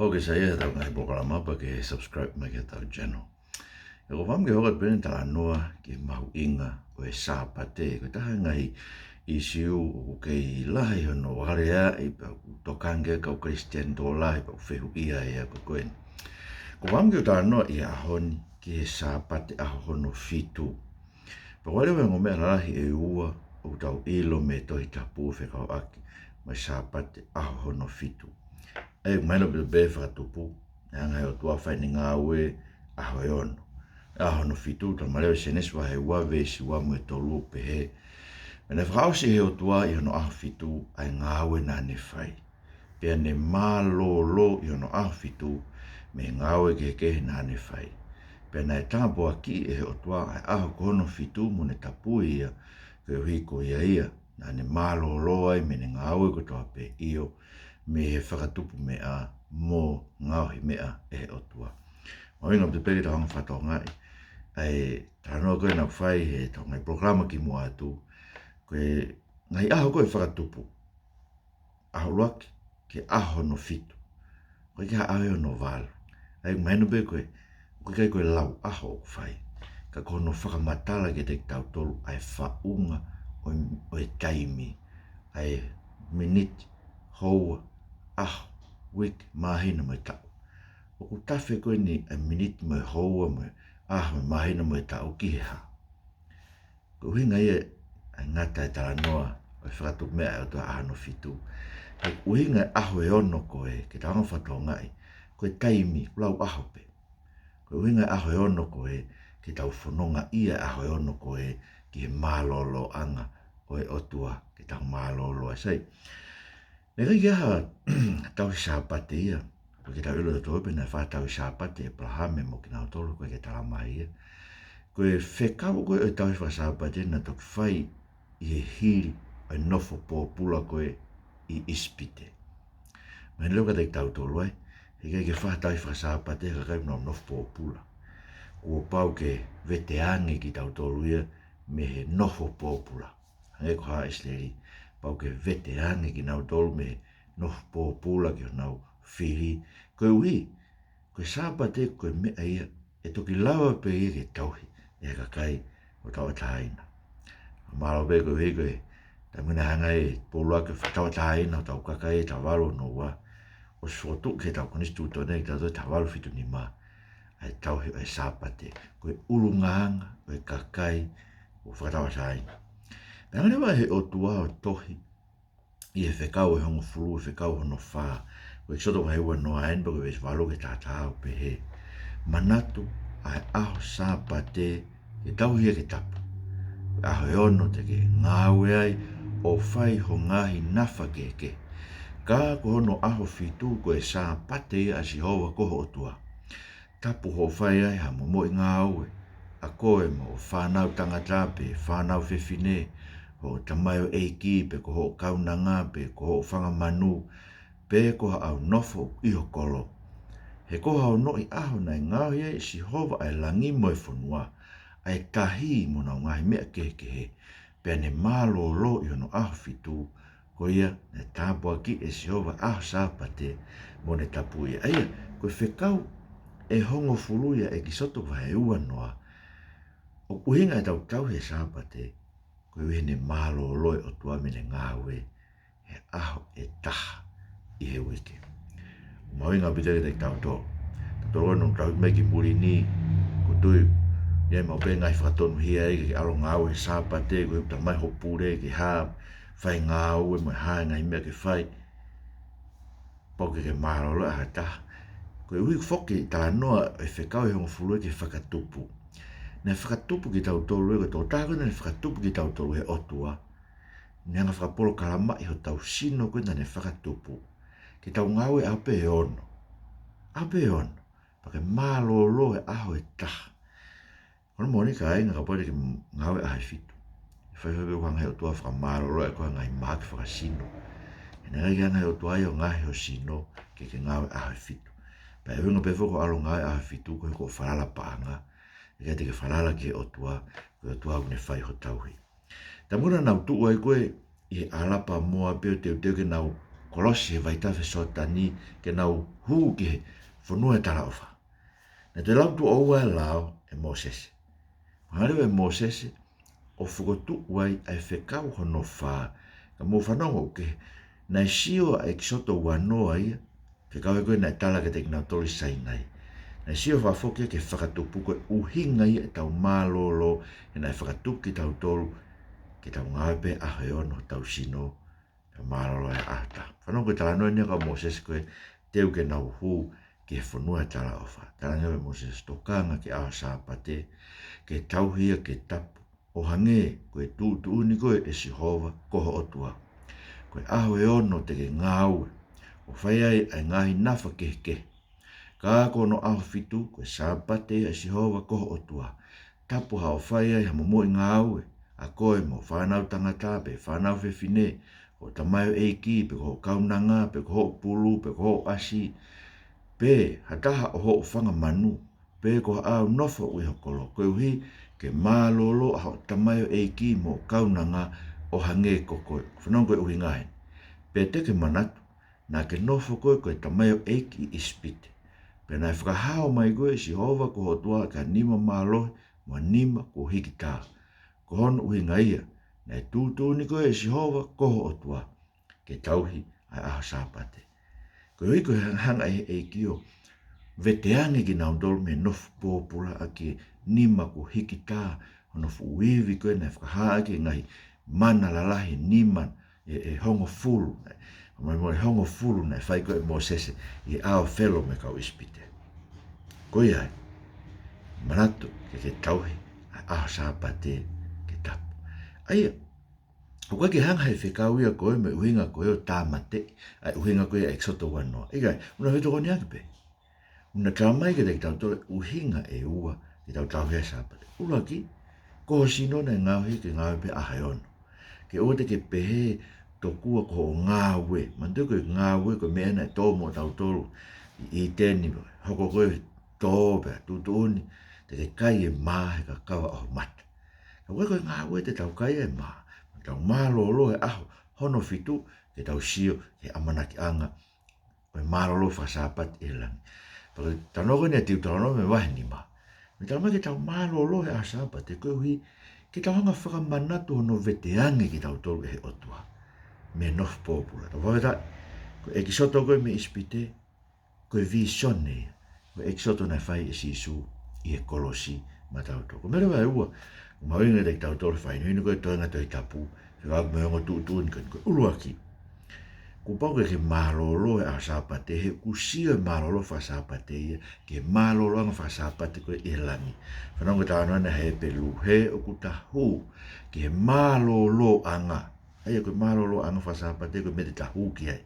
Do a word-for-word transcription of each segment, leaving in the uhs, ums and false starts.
ʻOku sai ʻetau ngaahi polokalama pea ke subscribe mai ki heʻetau channel. ʻOku ou fakaʻamu ke hoko atu pē ʻeni e talanoa ki he mahuʻinga ʻo e Sāpate. Ko e taha e ngaahi ʻīsiu ʻoku kei lahi hono aleaʻi pea ʻoku tokanga ki ai e kau Kalisitiane tokolahi pea ʻoku fehuʻia ai ʻa e ako ko eni. ʻOku ou fakaʻamu ke u talanoa ʻi he ʻaho ni ki he Sāpate ʻaho hono fitu. Pea ʻoku ʻi ai e ongo meʻa lalahi ʻe ua ʻoku tau ʻilo mei he Tohi Tapu fekauʻaki mo e Sāpate ʻaho hono fitu. ʻA ia, ʻoku mahino pē, pē fakatupu, naʻe hanga ʻe he ʻOtua ʻo fai ʻene ngāue ʻaho ʻe ono. ʻAho hono fitu, talamai leva ʻe Sēnesi vahe ua veesi ua mo e tolu ʻo pehē: Pea naʻe fakaʻosi ʻe he ʻOtua ʻi hono ʻaho fitu ʻa e ngāue naʻa ne fai. Pea ne mālōlō ʻi hono ʻaho fitu mei he ngāue kehekehe naʻa ne fai. Pea naʻe tāpuakiʻi ʻe he ʻOtua ʻa e ʻaho ko hono fitu mo ne tapui ia, koeʻuhi ko ia ia naʻa ne mālōlō ai mei heʻene ngāue kotoa pē, ʻio, mei he fakatupu meʻa mo ngaohi meʻa ʻe he ʻOtua. Mahuʻinga ʻaupito pē ke tau hanga ʻo fakatokangaʻi ʻa e talanoa ko ē naʻe fai ʻe heʻetau ngaahi polokalama kimuʻa atu, ko e ngaahi ʻaho ko ē fakatupu, ʻaho ʻuluaki ki he ʻaho hono fitu. ʻOku ʻikai ke ʻi ai ha ʻaho ʻe ono valu. ʻA ia, ʻoku mahino pē ko e, ʻoku ʻikai ko e lau ʻaho ʻoku fai, ka ko hono fakamatala kiate kitautolu ʻa e faʻunga ʻo e, ʻo e taimi, ʻa e miniti, houa, ʻaho, uike, māhina mo e taʻu. ʻOku tafe ko eni ʻa e miniti mo e houa mo e ʻaho mo e māhina mo e taʻu ki he hā? Ko e ʻuhinga ia ʻa e ngata e talanoa ʻo e fakatupu meʻa ʻa e ʻOtua ʻaho hono fitu. He ʻuhinga e ʻaho ʻe ono ko ē, ke tau hanga ʻo fakatokangaʻi, ko e taimi, ʻoku lau ʻaho pē. Ko e ʻuhinga e ʻaho ʻe ono ko ē ke tau fonongaʻia e ʻaho ʻe ono ko ē ki he mālōlōʻanga ʻo e ʻOtua, ke tau mālōlō ai. Sai, naʻe ʻikai ke ʻi ai ha tauhi Sāpate ia. Pea ke tau ʻilo ʻe tautolu pē naʻe fakatauhi Sāpate ʻe ʻĒpalahame mo kinautolu, ʻoku ʻikai ke talamai ia. Ko e fekau ko ē ʻo e tauhi faka-Sāpate naʻe toki fai ʻi he hili ʻo e nofo pōpula ko ē ʻi ʻIsipite. Mahino leva kiate kitautolu ai, he ʻikai ke fai ha tauhi faka-Sāpate ʻe ha kakai ʻoku nau nofo pōpula. Kuo pau ke veteange kitautolu ia mei he nofo pōpula. Hangē ko haʻa ʻIsileli, pau ke veteange kinautolu mei he nofo pōpula ki honau fili. Koeʻuhi ko e Sāpate ko e meʻa ia ʻe toki lava pē ia ke tauhi ʻe he kakai ʻoku tauʻatāina. Mālō pē koeʻuhi ko e taimi naʻe hanga ʻe he pōpula ke fakatauʻatāina hotau kakai ʻi he taha valu ono ua, ʻosi fokotuʻu ki heʻetau konisitūtone ʻi he taha valu fitu nima ʻa e tauhi ʻo e Sāpate ko e ʻulungaanga ʻo e kakai ʻoku fakatauʻatāina. Pea hanga leva ʻe he ʻOtua ʻo tohi ʻi he fekau ʻe hongofulu, ʻi he fekau hono fā, ko ʻEkisoto vahe ua noa eni pea ko e veesi valu ki he taha taha ʻo pehē: Manatu ʻa e ʻaho Sāpate ke tauhi ia ke tapu. Ko e ʻaho ʻe ono te ke ngāue ai ʻo fai ho ngaahi nafa kehekehe. Ka ko hono ʻaho fitu ko e Sāpate ia ʻa Sihova ko ho ʻOtua. Tapu hoʻo fai ai ha momoʻi ngāue, ʻa koe mo hoʻo fānau tangata pe fānau fefine, hoʻo tamaioʻeiki pe ko hoʻo kaunanga pe ko hoʻo fanga manu, pe ko haʻo nofo ʻi ho kolo. He ko ha onoʻi ʻaho naʻe ngaohi ai ʻe Sihova ʻa e langi mo e fonua, ʻa e tahi mo honau ngaahi meʻa kehekehe, pea ne mālōlō ʻi hono ʻaho fitu, ko ia naʻe tāpuakiʻi ʻe Sihova ʻa e ʻaho Sāpate mo ne tapui ia. ʻA ia, ko e fekau ʻe hongofulu ia ʻi he ʻEkisoto vahe ua noa, ʻoku ʻuhinga ʻetau tauhi e Sāpate, koeʻuhi he ne mālōlō e ʻOtua mei heʻene ngāue he ʻaho ʻe taha ʻi he uike. Mahuʻinga ʻaupito kiate kitautolu. Tautolu ʻoku tau ʻi mai ki muli ni, ʻoku ou tui ʻoku ʻi ai maʻu pē ngaahi fakatonuhia ia ke ke ʻalu ʻo ngāue he Sāpate, ko e talamai hoʻo pule ke hā, fai ngāue mo e hā e ngaahi meʻa ke fai. Pau ke ke mālōlō he ʻaho ʻe taha. Koeʻuhi foki e talanoa e fekau ʻe hongofulu ki he fakatupu. Naʻe fakatupu kitautolu, ko e tokotaha ko ē naʻe fakatupu kitautolu ʻe he ʻOtua, ne hanga ʻo fakapolokalamaʻi hotau sino ko ē naʻa ne fakatupu ke tau ngāue ʻaho pē ʻe ono. ʻAho pē ʻe ono. Pea ke mālōlō he ʻaho ʻe taha. Ko hono moʻoni kāinga, kapau te ke ngāue ʻaho ʻe fitu, ʻe faifai pē ʻoku hanga ʻe he ʻOtua ʻo fakamālōlō ʻe koe ha ngaahi mahaki fakasino. He naʻe ʻikai ke hanga ʻe he ʻOtua ia ʻo ngaohi ho sino ke ke ngāue ʻaho ʻe fitu. Pea ʻe ʻuhinga pē foki hoʻo ʻalu ʻo ngāue ʻaho ʻe fitu ko e ko e falala paʻanga. ʻIkai te ke falala ki he ʻOtua, ko e ʻOtua ʻoku ne fai ho tauhi. Taimi ko ē naʻa nau tuʻu ai ko ē ʻi he ʻalapa moa pē ʻo teuteu ke nau kolosi he vaitafe Soatani ke nau hū ki he fonua ʻo e talaʻofa. Naʻe toe lau tuʻo ua e lao ʻe Mōsese. Hanga leva ʻe Mōsese ʻo fokotuʻu ai ʻa e fekau hono fā. Ka mou fanongo ʻoku ke, naʻe sio ʻa ʻEkisoto uanoa ia, fekau ē ko ē naʻe tala kiate kinautolu ʻi Sainai. Naʻe sio fakafoki ia ki he fakatupu, ko e ʻuhinga ia ʻetau mālōlō, he naʻe fakatupu kitautolu ke tau ngāue pē ʻaho ʻe ono hotau sino, tau mālōlō he ʻaho ʻe taha. Fanongo ki he talanoa eni ʻa Mōsese ko e teu ke nau hū ki he fonua ʻo e talaʻofa. Talaange ʻe Mōsese, tokanga ki he ʻaho Sāpate, ke tauhi ia ke tapu, ʻo hangē ko e tuʻutuʻuni ko ē ʻe Sihova ko ho ʻOtua. Ko e ʻaho ʻe ono te ke ngāue, ʻo fai ai ʻa e ngaahi nafa kehekehe. Ka ko hono ʻaho fitu, ko e Sāpate ʻa Sihova ko ho ʻOtua. Tapu haʻo fai ai ha momoʻi ngāue, ʻa koe mo e fānau tangata pe fānau fefine, ko e tamaioʻeiki pe ko hoʻo kaunanga pe ko hoʻo pulu pe ko hoʻo ʻasi, pe ha taha ʻo hoʻo fanga manu, pe ko haʻo nofo ʻi ho kolo, koeʻuhi ke mālōlō ʻa hoʻo tamaioʻeiki mo e kaunanga ʻo hangē ko koe. Fanongo ki he ʻuhinga ē. Pea te ke manatu, naʻa ke nofo koe ko e tamaioʻeiki ʻi ʻIsipite. Pea naʻe fakahao mai koe ʻe Sihova ko ho ʻOtua ki ha nima mālohi mo ha nima kuo hiki tā. Ko hono ʻuhinga ia, naʻe tuʻutuʻuni koe ʻe Sihova ko ho ʻOtua ke tauhi ʻa e ʻaho Sāpate. Koeʻuhi ko e hanga ʻe he ʻEiki ʻo veteange kinautolu mei he nofo pōpula ʻaki e nima kuo hiki tā, hono fuʻu ivi ko ē naʻe fakahā ʻaki e ngaahi mana lalahi, nima ʻe, ʻe hongofulu, ʻa e, mai mo e hongofulu naʻe fai ko ē ʻe Mōsese ʻi he ʻao ʻo Felo mo e kau ʻIsipite. Ko ia ai, manatu ke ke tauhi ʻa e ʻaho Sāpate ke tapu. ʻA ia, ʻoku ʻikai ke hanga ʻe he fekau ia ko ē mo e ʻuhinga ko ē ʻo tāmateʻi ʻa e ʻuhinga ko ē ʻa ʻEkisoto uanoa. ʻIkai, ʻoku na fetokoniʻaki pē. ʻOku na talamai kiate kitautolu e ʻuhinga ʻe ua ke tau tauhi ai e Sāpate. ʻUluaki, ko ho sino naʻe ngaohi ke ngāue pē ʻaho ʻe ono. Ke ʻoua te ke pehē tokua ko hoʻo ngāue. Manatuʻi ko e ngāue ko e meʻa naʻe tō mo kitautolu ʻi ʻĪteni, hoko ko e tō pea tuʻutuʻuni, te ke kai e mā he kakava ʻo ho mata. Ka ʻoku ʻikai ko e ngāue te tau kai ai e mā. Tau mālōlō he ʻaho hono fitu ke tau sio ki he ʻamanakiʻanga ʻo e mālōlō fakasāpate ʻi he langi. Pea ko e talanoa ko eni ʻa Teutalōnome vahe nima, naʻe talamai ke tau mālōlō he ʻaho Sāpate koeʻuhi ke tau hanga ʻo fakamanatu hono veteange kitautolu ʻe he ʻOtua mei he nofo pōpula. Tau fakafetaʻi, ko e ʻEkisoto ko ē mei ʻIsipite, ko e vīsone ia, ko e ʻEkisoto naʻe fai ʻe Sīsū ʻi he kolosi maʻatautolu. Ko e meʻa leva ʻe ua ʻoku mahuʻinga kiate kitautolu he fakahinohino ko ē ʻa e toenga Tohi Tapu, fekauʻaki mo e ongo tuʻutuʻuni ko eni, ko e ʻuluaki, kuo pau ke ke mālōlō he ʻaho Sāpate, he ʻoku sio e mālōlō fakasāpate ia ki he mālōlōʻanga fakasāpate ko ē ʻi he langi. Fanongo ki he talanoa ʻa Hepelū, he ʻoku ta hū ki he mālōlōʻanga. ʻA ia ko e mālōlōʻanga fakasāpate ko e meʻa te ta hū ki ai.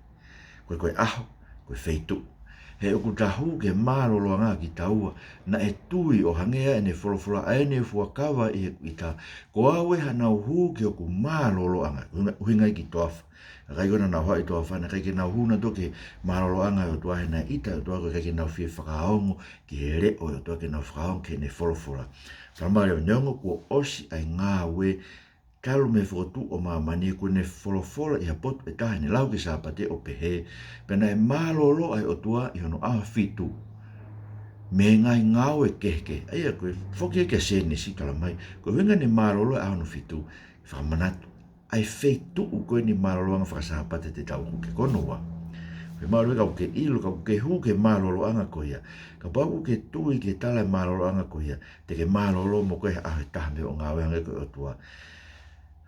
Ko e, ko e ʻaho, ko e feituʻu. He ʻoku ta hū ki he mālōlōʻanga kitaua naʻe tui ʻo hangē ʻa ʻene folofola, ʻa ʻene fuakava ʻi heʻeku ʻita, ko au ē haʻanau hū ki hoku mālōlōʻanga. ʻUhinga, ʻuhinga ia ki he toafa. Ka ʻikai ko ē naʻa nau haʻu ʻi he toafa, naʻe ʻikai ke nau hū nautolu ki he mālōlōʻanga ʻo e ʻOtua he naʻe ʻita e ʻOtua, ko e ʻikai ke nau fie fakaongo ki he leʻo ʻo e ʻOtua, ke nau fakaongo ki heʻene folofola. Talamai leva neongo kuo ʻosi ʻa e ngāue talu mei he fokotuʻu ʻo māmani, kuo ne folofola ʻi ha potu ʻe taha heʻene lau ki he Sāpate ʻo pehē, pea naʻe mālōlō ʻa e ʻOtua ʻi hono ʻaho fitu mei he ngaahi ngāue kehekehe. ʻA ia ko e foki ia ki he Sēnesi, talamai ko e ʻuhinga naʻe mālōlō e ʻaho hono fitu, ke fakamanatu ʻa e feituʻu ko eni mālōlōʻanga fakasāpate te tau hū ki ai. Ko hono ua, ke mālōlō, ka ʻoku ke ʻilo, ka ʻoku ke hū ki he mālōlōʻanga ko ia, kapau ʻoku ke tui ki he tala e mālōlōʻanga ko ia, te ke mālōlō mo koe he ʻaho ʻe taha mei hoʻo ngāue hangē ko e ʻOtua.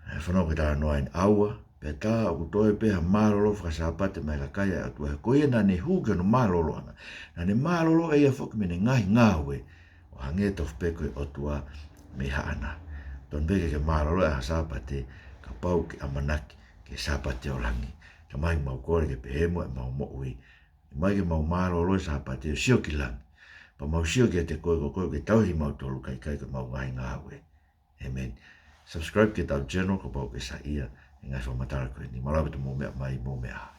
ʻE, fanongo ki he talanoa eni, ʻaua, pea tā ʻoku toe pē ha mālōlō fakasāpate maʻa e kakai ʻa e ʻOtua, he ko ia naʻa ne hū ki hono mālōlōʻanga, naʻa ne mālōlō ʻe ia foki mei heʻene ngaahi ngāue, ʻo hangē tofu pē ko e ʻOtua mei haʻana. Tonu pē ke ke mālōlō he ʻaho Sāpate, kapau ʻoku ke ʻamanaki ki he Sāpate ʻo langi. Tamai, mau kole ke pehē muʻa ʻemau moʻui. ʻOmai ke mau mālōlō he Sāpate ʻo sio ki langi. Pea mau sio kiate koe, ko koe ʻoku ke tauhi kimautolu, kae ʻikai ko ʻemau ngaahi ngāue. ʻĒmeni. Subscribe ki heʻetau channel kapau ʻoku ke saiʻia he ngaahi fakamatala ko eni. Mālō ʻaupito hoʻomou meʻa mai, mou meʻa ā.